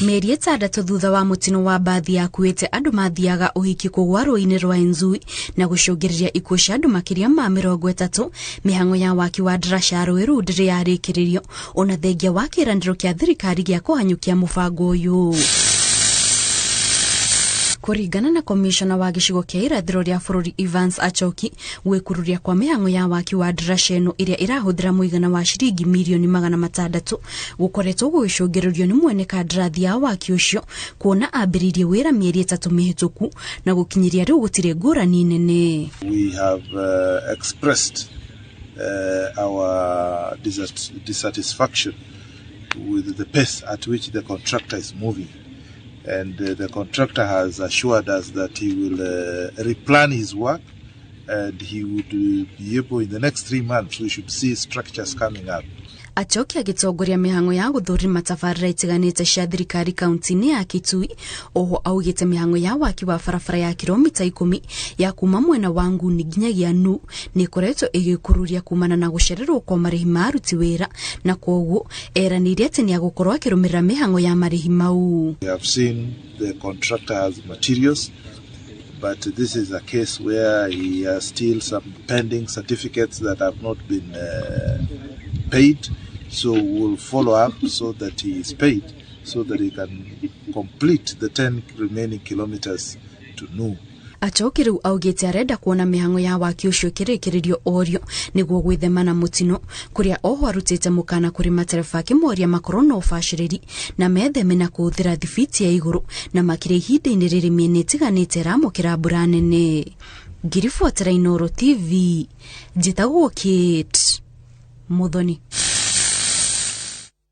Mĩeri 6 thutha wa mũtino wa mbathi yakuĩte andũ mathiaga ũhiki kũgwa rũĩ-inĩ rwa Enzui na gũcũngĩrĩria ikuũ cia andũ makĩria ma 30, mĩhang'o ya waki wa ndaraca ya rũĩ rũu ndĩrĩ yarĩkĩrĩrio ona thengia wa kĩĩranĩro kĩa thirikari gĩa kũhanyũkia mũbango ũyũ. Kũringana na komishona wa gĩcigo kĩa irathĩro rĩa bũrũri Evans Achoki, gwĩkururia kwa mĩhang'o ya waki wa ndaraca ĩno ĩrĩa ĩrahũthĩra mũigana wa ciringi mirioni 600 gũkoretwo gũgĩcũngĩrĩrio nĩ mwene kandarathi ya waki ũcio kuona ambĩrĩirie wĩra mĩeri 3 mĩhĩtũku na gũkinyĩria rĩu gũtirĩ ngũrani nene. We have expressed our dissatisfaction with the pace at which the contractor is moving. And the contractor has assured us that he will replan his work and he would be able in the next 3 months we should see structures coming up. Achoki agĩtongoria mĩhang'o ya gũthũrima tabarĩra itiganĩte cia thirikari kaunti-inĩ ya Kitui. Oho augĩte mĩhang'o ya waki wa barabara ya kilomita 10 ya kuma mwena wa Nguni nginyagia Nu nĩ ĩkoretwo ĩgĩkururia kumana na gũcererwo kwa marĩhi ma aruti wĩra, na kwoguo eranĩire atĩ nĩ agũkorwo akĩrũmĩrĩra mĩhang'o ya marĩhi mau. We have seen the contractor has materials, but this is a case where he has still some pending certificates that have not been paid. So we'll follow up so that he is paid, so that he can complete the 10 remaining kilometers to Nu. Achoki rĩu augĩte arenda kuona mĩhang'o ya waki ũcio ĩkĩrĩkĩrĩrio orio nĩguo gwĩthema na mũtino, kũrĩa oho arutĩte mũkana kũrĩ matereba akĩmoria makorwo na ũbacĩrĩri na metheme na kũhũthĩra thibiti ya igũrũ na makĩria ihinda-inĩ rĩrĩ mĩena ĩtiganĩte ĩramũkĩra mbura nene. Ngĩribotera Inooro TV, njĩtagwo Kate Muthoni.